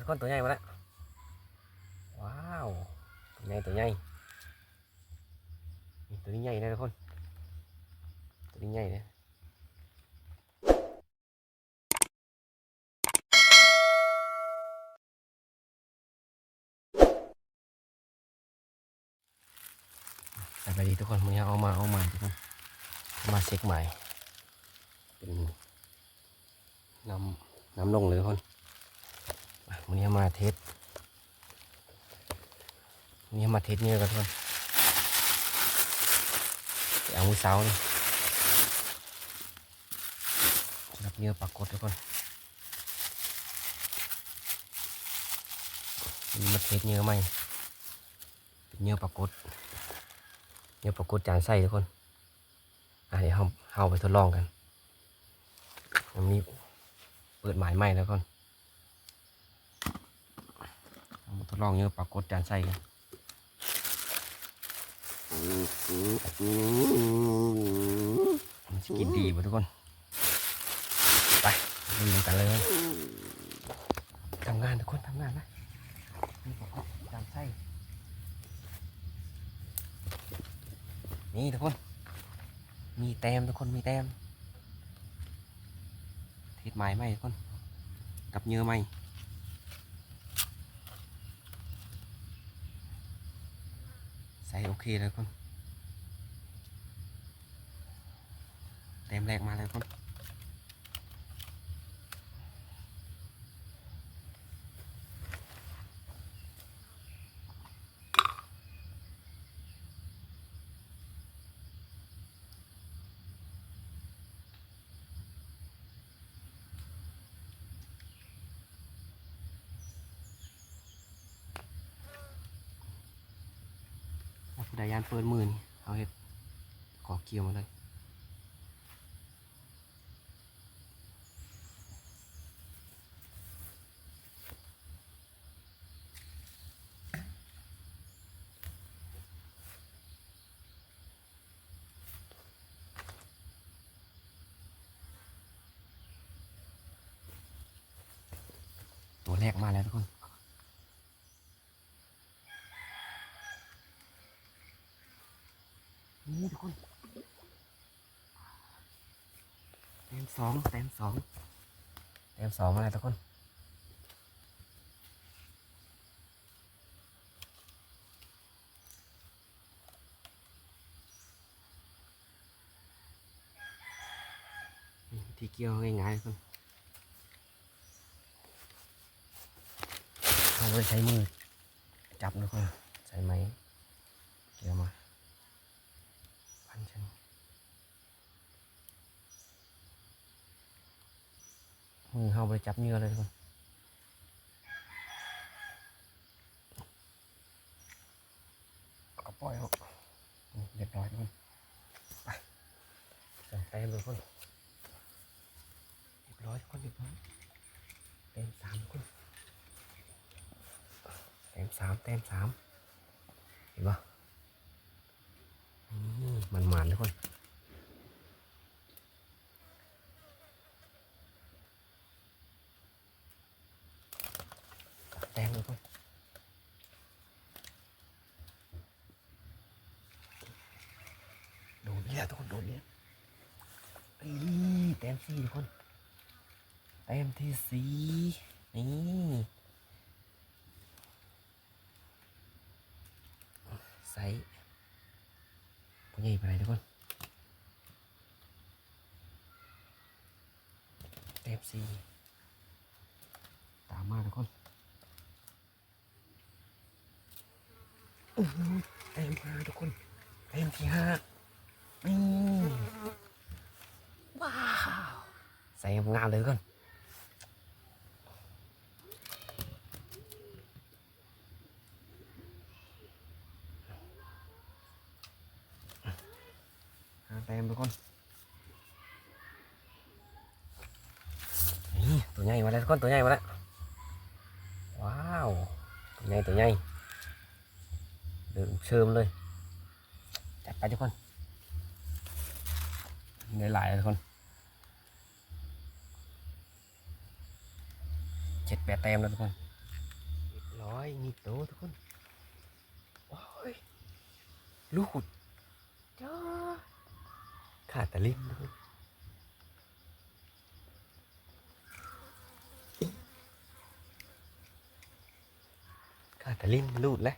ທຸກຄົນ ຕົວໃຫຍ່ມາແລ້ວ. ວ້າວ ຕົວໃຫຍ່ ຕົວໃຫຍ່ ນີ້ ຕົວນີ້ໃຫຍ່ເດ້ທຸກຄົນ ຕົວນີ້ໃຫຍ່ເດ້. ສະບາຍດີທຸກຄົນ ມື້ນີ້ເຮົາເອົາມາ ເອົາມາທຸກຄົນ ເອົາມາເຊັກໝາຍ ເປັນນ້ຳ ນ້ຳລົງເລີຍທຸກຄົນ. ອ່ະ ມື້ນີ້ເຮົາມາເທສ ມື້ນີ້ເຮົາມາເທສເຫຍື່ອກ່ອນທຸກຄົນ ໄປເອົາມື້ເຊົ້ານີ້ ສຳລັບເຫຍື່ອປາກົດທຸກຄົນ. ນີ້ມາເທສເຫຍື່ອໃໝ່ ເປັນເຫຍື່ອປາກົດ ເຫຍື່ອປາກົດຈານໃສທຸກຄົນ. ອ່ະ ດຽວເຮົາ ເຮົາໄປທົດລອງກັນ ມັນມີເປີດໝາຍໃໝ່ແລ້ວກ່ອນ ເຮົາມາທົດລອງເຫຍື່ອປາກົດຈານໃສກັນ. ມັນຊິກິນດີບໍ່ທຸກຄົນ? ໄປ ເບິ່ງນຳກັນເລີຍ. ທຳງານທຸກຄົນ ທຳງານນະ ມີປາກົດຈານໃສ ນີ້ທຸກຄົນ ມີແຕ້ມທຸກຄົນ ມີແຕ້ມ. ເທສໝາຍໃໝ່ທຸກຄົນ ກັບເຫຍື່ອໃໝ່ ໃສໂອເຄແລ້ວທຸກຄົນ ແຕ້ມແລກມາແລ້ວທຸກຄົນ. ຖ້າຜູ້ໃດຢ້ານເປີດມືນີ້ ເຮົາເຮັດຂໍກ່ຽວມາເລີຍ. ຕົວແລກມາແລ້ວທຸກຄົນ ນີ້ທຸກຄົນ ແຕ້ມສອງ ແຕ້ມສອງ ແຕ້ມສອງມາແລ້ວທຸກຄົນ. ວິທີກ່ຽວງ່າຍໆ ເຮົາບໍ່ໄດ້ໃຊ້ມືຈັບເນາະ ໃຊ້ໄມ້ກ່ຽວມາ ພັນຊັ້ນ ມືເຮົາບໍ່ໄດ້ຈັບເຫຍື່ອເລີຍທຸກຄົນ. ເອົາປ່ອຍອອກ ນີ້ ຮຽບຮ້ອຍທຸກຄົນ. ໄປ ສອງແຕ້ມທຸກຄົນ ຮຽບຮ້ອຍທຸກຄົນ ຮຽບຮ້ອຍ. ແຕ້ມສາມທຸກຄົນ ແຕ້ມສາມ ແຕ້ມສາມ ເຫັນບໍ່? ນີ້ ໝານໆ ທຸກຄົນ. ແຕ້ມເລີຍ ໂດນອີກແລ້ວທຸກຄົນ ໂດນອີກແລ້ວ. ນີ້ ແຕ້ມສີ່ທຸກຄົນ ແຕ້ມທີສີ່ ນີ້ ໃສ່ບໍ່ໃຫຍ່ປານໃດທຸກຄົນ. ແຕ້ມສີ່ ຕາມມາທຸກຄົນ. ອື້ຫື ແຕ້ມຫ້າທຸກຄົນ ແຕ້ມທີຫ້າ ນີ້ ວ້າວ ໃສ່ງາມໆ ເລີຍທຸກຄົນ. ຫ້າແຕ້ມທຸກຄົນ. ນີ້ ຕົວໃຫຍ່ມາແລ້ວທຸກຄົນ ຕົວໃຫຍ່ມາແລ້ວ. ວ້າວ ຕົວໃຫຍ່ ຕົວໃຫຍ່ ເດີນເຊີມເລີຍ. ຈັດໄປທຸກຄົນ ໄດ້ຫຼາຍແລ້ວທຸກຄົນ. ເຈັດແປດແຕ້ມແລ້ວທຸກຄົນ. ໄປມີໂຕທຸກຄົນ. ໂອ້ຍ ລູກ ຈ້າ ຂາດຕະລິ້ມທຸກຄົນ. ຂາດຕະລິ້ມ ລູດແລ້ວ.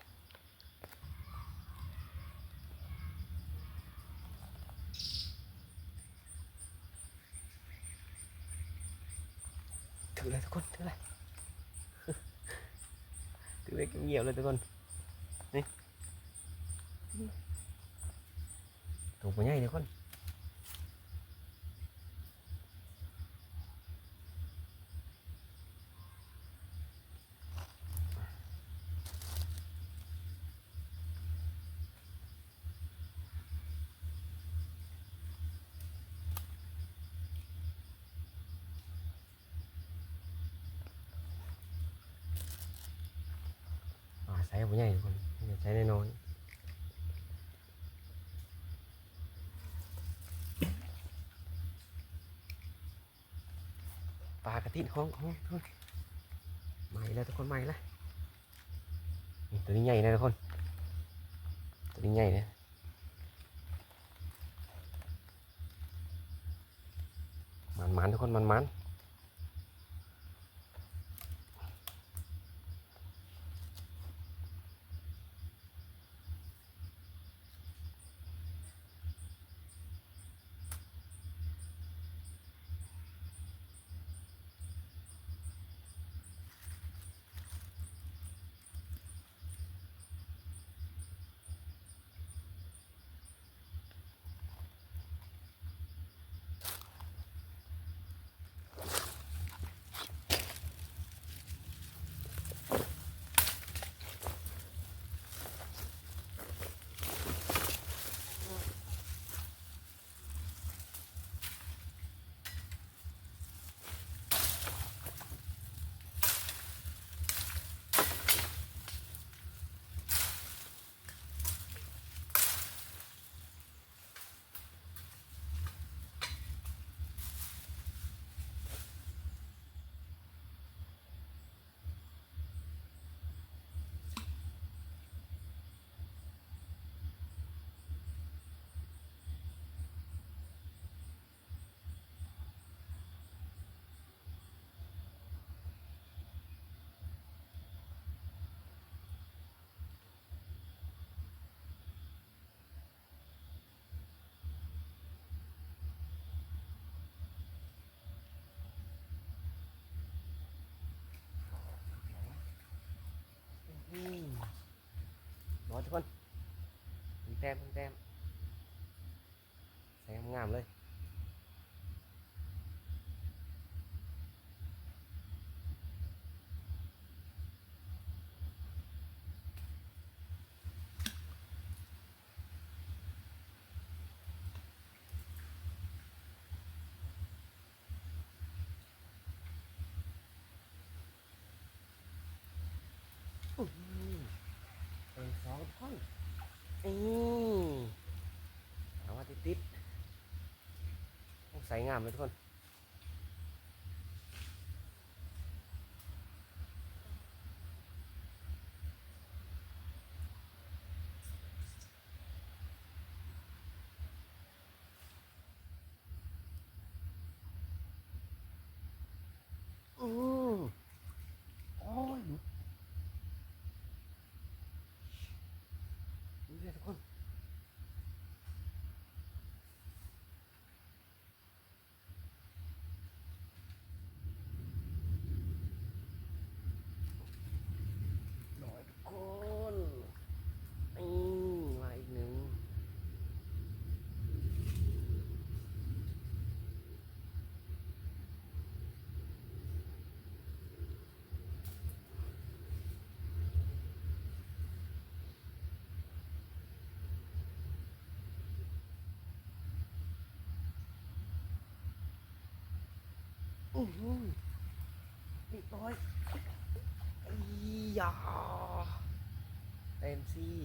ຖືກແລ້ວທຸກຄົນ ຖືກແລ້ວ ຖືກແລ້ວ ງຽບເລີຍທຸກຄົນ. ນີ້ ໂຕບໍ່ໃຫຍ່ເດ້ທຸກຄົນ. ປາໄຊບໍ່ໃຫຍ່ທຸກຄົນ ໄຊນ້ອຍໆ. ປາກະຕິດຫ້ອງ ໂອ້ຍ ໂອ້ຍ ໃໝ່ແລ້ວທຸກຄົນ ໃໝ່ແລ້ວ. ນີ້ ໂຕນີ້ໃຫຍ່ນະທຸກຄົນ ໂຕນີ້ໃຫຍ່ນະ. ໝານໆ ທຸກຄົນ ໝານໆ. ອືມ ມາທຸກຄົນ ເບິ່ງແຕ້ມ ເບິ່ງແຕ້ມ ໃສ່ງາມໆ ເລີຍ. ອືມ ເປັນສອງຄົນ ນີ້ ເອົາມາຕິດໆ ໂອ້ ໃສ່ງາມເລີຍທຸກຄົນ. ອືມ ໂອ້ຍ ນີ້ແຫຼະທຸກຄົນ. ນ້ອຍທຸກຄົນ ນີ້ ມາອີກໜຶ່ງ. ອື້ຫື ຮຽບຮ້ອຍ ອີ່ຢາ ເຕັມທີ່. ອື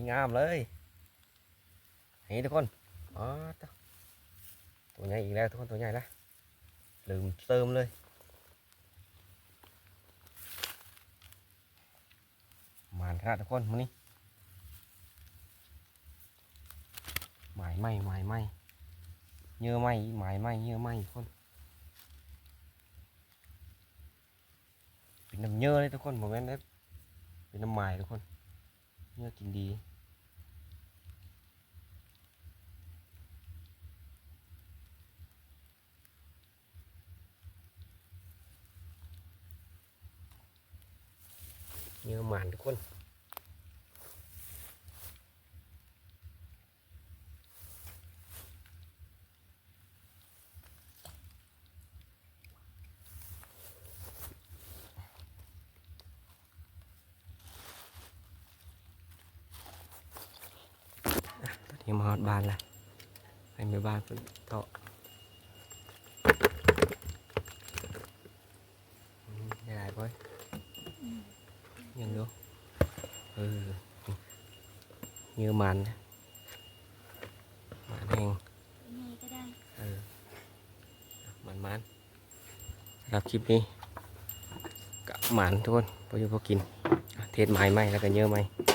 ງາມເລີຍ ນີ້ທຸກຄົນ. ອໍ ໂຕໃຫຍ່ອີກແລ້ວທຸກຄົນ ໂຕໃຫຍ່ລະ ເລີ່ມເຕີມເລີຍ. ໝານຂະໜາດທຸກຄົນມື້ນີ້. ໝາຍໃໝ່ ໝາຍໃໝ່ ເຫຍື່ອໃໝ່ ໝາຍໃໝ່ ເຫຍື່ອໃໝ່ທຸກຄົນ. ເປັນນ້ຳເຫຍື່ອເລີຍທຸກຄົນ ບໍ່ແມ່ນເດ້ ເປັນນ້ຳໝາຍທຸກຄົນ. ເຫຍື່ອກິນດີ. ເຫຍື່ອໝານທຸກຄົນ. ຕອນນີ້ມາຮອດບ້ານລະ ໃຫ້ແມ່ບ້ານເພິ່ນເທາະ. ອືມ ໄດ້ຫຼາຍບໍ່? ອືມ ຍັງຢູ່. ເອີ ເຫຍື່ອໝານ ໝານແຮງ. ໃຫຍ່ກໍໄດ້ ເອີ ໝານໆ. ສຳລັບຄລິບນີ້ກະໝານທຸກຄົນ ພໍຢູ່ພໍກິນ. ເທສໝາຍໃໝ່ ແລ້ວກະເຫຍື່ອໃໝ່.